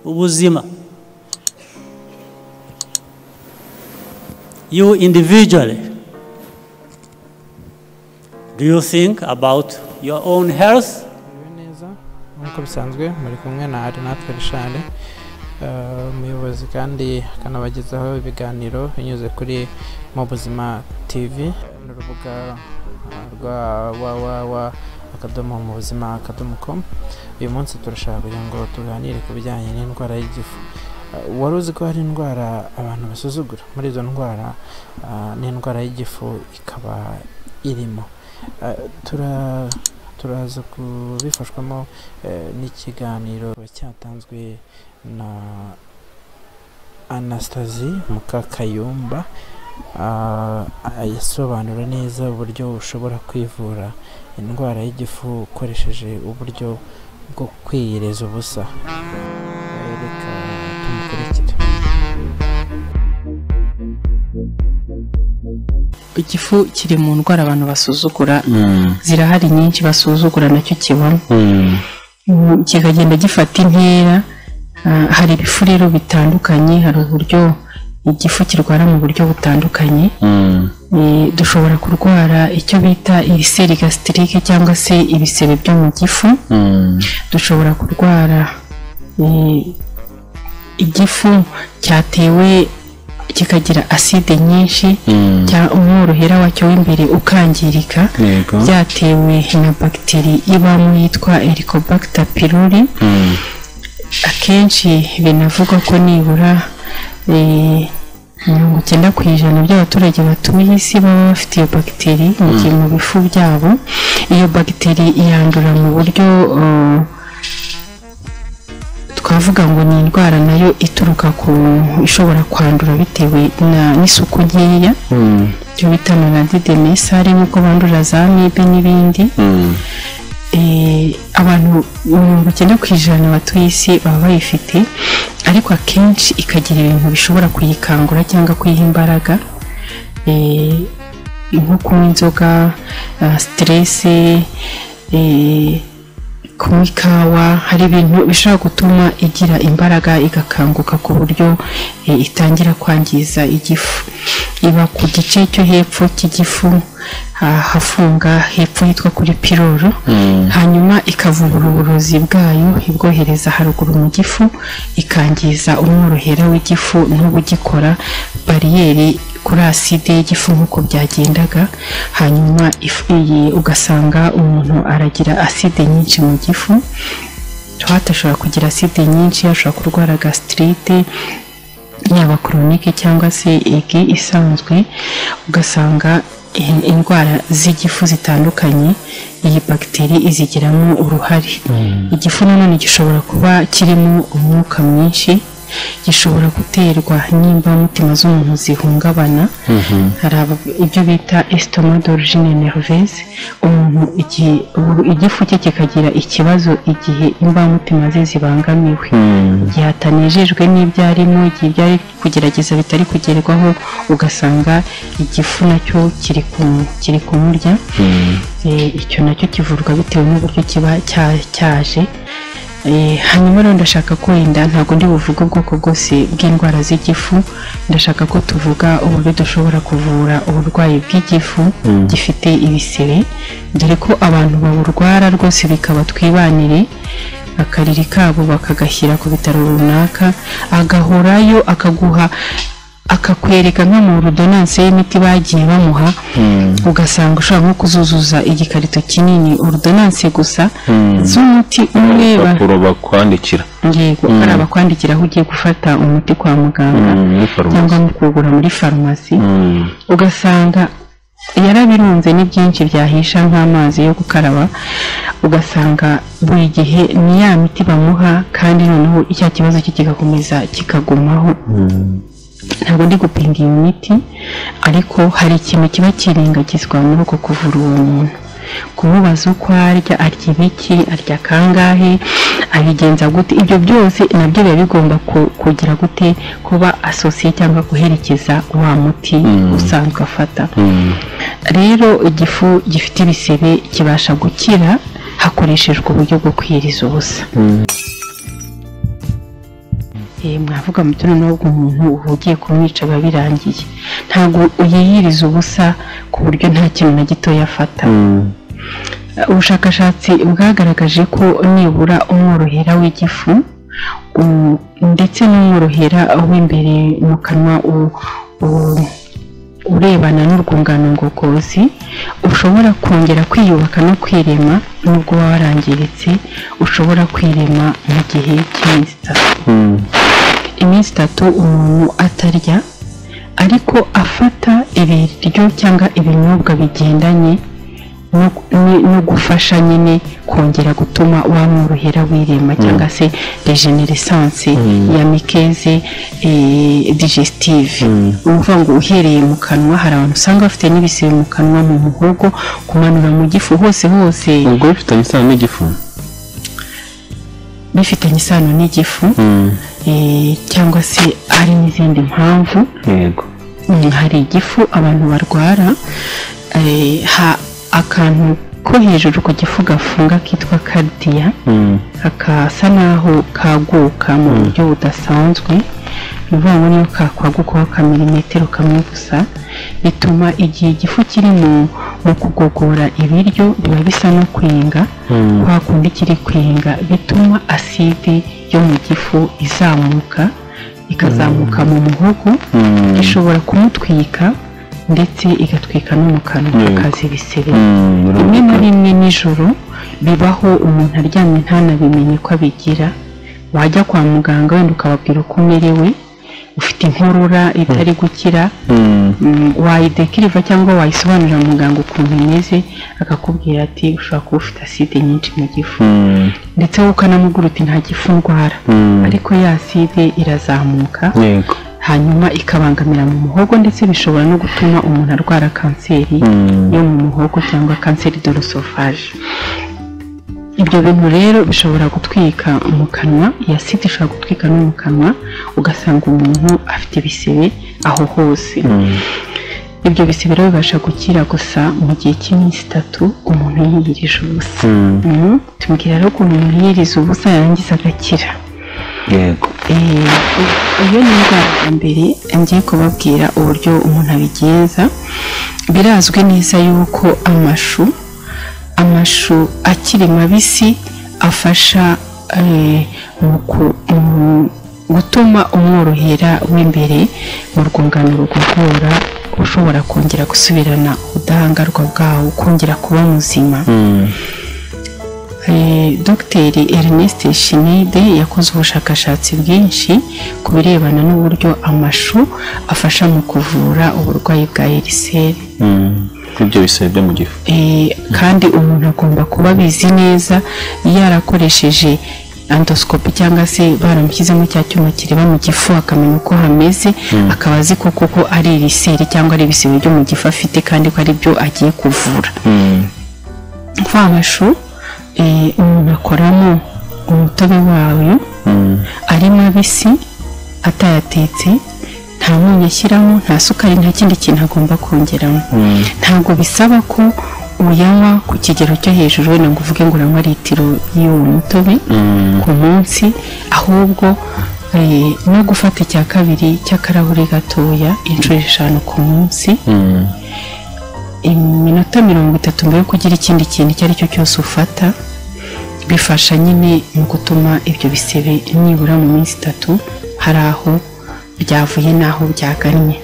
Ubuzima. You individually, do you think about your own health? Neza nkuko bisanzwe muri kumwe na Arinatwe Richard, umuyobozi kandi akanabagezaho ibiganiro binyuze kuri Mu Buzima TV n'urubuga rwa www.mubuzima.com. Uyu munsi turashaka kugira ngo tuganire ku bijyanye n'indwara y'igifu. Wari uzi ko hari indwara abantu basuzugura? Muri izo ndwara n'indwara y'igifu ikaba irimo. Turaza kubifashwamo n'ikiganiro cyatanzwe na Anastasie Mukakayumba, asobanura neza uburyo ushobora kwivura indwara y'igifu ukoresheje uburyo bwo kwiyiriza ubusa. Reka tumukurikire. Igifu kiri mu ndwara abantu basuzugura, zirahari nyinshi basuzugura, nacyo kibamo kikagenda gifata intera. Hari ibifu rero bitandukanye, hari uburyo igifu kirwara mu buryo butandukanye. Dushobora kurwara icyo bita ibiseri gastrique cyangwa se ibisebe byo mu gifu. Dushobora kurwara igifu cyatewe kikagira acide nyinshi, cyangwa umworohera wacyo w'imbere ukangirika, byatewe na bagiteri ibamo yitwa Helicobacter pylori. Akenshi binavugwa ko nibura 90% by'abaturage batuye isi baba bafite iyo bagiteri mu bifu byabo. Iyo bagiteri yandura mu buryo twavuga ngo ni indwara nayo ituruka ku ishobora kwandura bitewe n'isuku nkeya, ibyo bita maladie de Messari, nk'uko bandura za amibe n'ibindi. Abantu 90% batuye isi baba bayifite, ariko akenshi ikagira ibintu bishobora kuyikangura cyangwa kuyiha imbaraga, nko kunywa inzoga, stress, kunywa ikawa. Hari ibintu bishobora gutuma igira imbaraga igakanguka ku buryo itangira kwangiza igifu. Iba ku gice cyo hepfo cy'igifu, hafunga hepfo hitwa kuri piroro, hanyuma ikavubura uburozi bwayo ibwohereza haruguru mu gifu, ikangiza umworohera w'igifu n'ubugikora bariyeri kuri acide y'igifu nk'uko byagendaga. Hanyuma ugasanga umuntu aragira acide nyinshi mu gifu. Ashobora kugira acide nyinshi, ashobora kurwara gastrite yaba chronique cyangwa se igi isanzwe. Ugasanga indwara z'igifu zitandukanye iyi bagiteri izigiramo uruhare. Igifu nanone gishobora kuba kirimo umwuka mwinshi, gishobora guterwa n'imbamutima z'umuntu zihungabana. Hari ibyo bita estomac d'origine nerveuse, umuntu igifu cye kikagira ikibazo igihe imbamutima ze zibangamiwe, igihe atanejejwe n'ibyo arimo, igihe ibyo ari kugerageza bitari kugerwaho, ugasanga igifu nacyo kiri kumurya. Icyo nacyo kivurwa bitewe n'uburyo kiba cyaje. Hanyuma rero ndashaka ko wenda ntabwo ndi buvuge ubwoko bwose bw'indwara z'igifu, ndashaka ko tuvuga uburyo dushobora kuvura uburwayi bw'igifu gifite ibisebe, dore ko abantu baburwara rwose bikaba twibanire, akariri kabo bakagashyira ku bitaro runaka, agahorayo akaguha akakwereka nka mu ordonnance y'imiti bagiye bamuha, ugasanga ushobora nko kuzuzuza igikarito kinini ordonnance gusa z'umuti umwe bakwandikira. Yego, ari abakwandikira aho ugiye gufata umuti kwa muganga cyangwa mu kugura muri farumasi, ugasanga yarabirunze ni byinshi byahisha nk'amazi yo gukaraba. Ugasanga buri gihe ni ya miti bamuha, kandi noneho icya kibazo cye kigakomeza kikagumaho. Ntabwo ndi gupinga iyo miti, ariko hari ikintu kiba kirengagizwa muri uko kuvura uwo muntu. Kumubaza uko arya, arya ibiki, arya kangahe, abigenza gute, ibyo byose nabyo biba bigomba kugira gute kuba asosiye cyangwa guherekeza wa muti usanzwe afata. Rero igifu gifite ibisebe kibasha gukira hakoreshejwe uburyo bwo kwiyiriza ubusa. Mwavuga muti noneho ubwo umuntu uba ugiye kumwica biba birangiye. Ntabwo uyiyiriza ubusa ku buryo nta kintu na gitoya afata. Ubushakashatsi bwagaragaje ko nibura umworohera w'igifu ndetse n'umworohera w'imbere mu kanwa urebana n'urwungano ngogozi ushobora kongera kwiyubaka no kwirema nubwo waba warangiritse, ushobora kwirema mu gihe cy'iminsi 3. Iminsi 3 umuntu atarya ariko afata ibiryo cyangwa ibinyobwa bigendanye no gufasha nyine kongera gutuma wa mworohera wirema cyangwa se regenerescence ya muqueuse digestive. Uvuga ngo uhereye mu kanwa, hari abantu usanga bafite n'ibisebe mu kanwa, mu muhogo, kumanura mu gifu, hose hose. Ubwo bifitanye isano n'igifu? Bifitanye isano n'igifu cyangwa se hari n'izindi mpamvu. Yego. Hari igifu abantu barwara, akantu ko hejuru ku gifu gafunga kitwa cardia, kakasa naho kaguka mu buryo budasanzwe. Ni ukuvuga ngo niyo kakwagukaho kamilimetero kamwe gusa, bituma igihe igifu kiri mu kugogora ibiryo biba bisa no kwenga, kwa kundi kiri kwenga bituma aside yo mu gifu izamuka, ikazamuka mu muhogo, ishobora kumutwika ndetse igatwika no mu kanwa hakaza ibisebe. Rimwe na rimwe nijoro bibaho umuntu aryamye ntanabimenye ko abigira, wajya kwa muganga wenda ukababwira uko umerewe, ufite inkorora itari gukira, wayidekiriva cyangwa wayisobanurira muganga ukuntu imeze, akakubwira ati ushobora kuba ufite aside nyinshi mu gifu, ndetse wowe ukanamubwira uti nta gifu ndwara, ariko ya aside irazamuka hanyuma ikabangamira mu muhogo, ndetse bishobora no gutuma umuntu arwara kanseri yo mu muhogo cyangwa kanseri de l'œsophage. Ibyo bintu rero bishobora gutwika mu kanwa, iyi aside ishobora gutwika no mu kanwa, ugasanga umuntu afite ibisebe aho hose. Ibyo bisebe rero bibasha gukira gusa mu gihe cy'iminsi 3 umuntu yiyirije ubusa. Tubwira rero ukuntu umuntu yiyiriza ubusa yarangiza agakira. Yego. Iyo ni indwara ya mbere ngiye kubabwira uburyo umuntu abigenza. Birazwi neza yuko amashu akiri mabisi afasha mu gutuma umworohera w'imbere mu rwungano rugogora ushobora kongera gusubirana ubudahangarwa bwawo, kongera kuba muzima. Dr Ernest Shinide yakoze ubushakashatsi bwinshi ku birebana n'uburyo amashu afasha mu kuvura uburwayi bwa ulcère. Ibyo bisebe byo mu gifu. Kandi umuntu agomba kuba abizi neza, yarakoresheje endoscopy cyangwa se baramushyizemo cya cyuma kireba mu gifu akamenya uko hameze, akaba azi ko koko ari ulcère cyangwa ari ibisebe byo mu gifu afite kandi ko ari byo agiye kuvura. Amashu umuntu akoramo umutobe wayo ari mabisi atayatetse, nta munyu ashyiramo, nta sukari, nta kindi kintu agomba kongeramo. Ntabwo bisaba ko uyanywa ku kigero cyo hejuru wenda ngo uvuge ngo uranywa litiro y'uwo mutobe ku munsi, ahubwo no gufata icya kabiri cy'akarahuri gatoya inshuro 5 ku munsi, iminota 30 mbere yo kugira ikindi kintu icyo ari cyo cyose ufata, bifasha nyine mu gutuma ibyo bisebe nibura mu minsi 3 hari aho byavuye n'aho byagannye.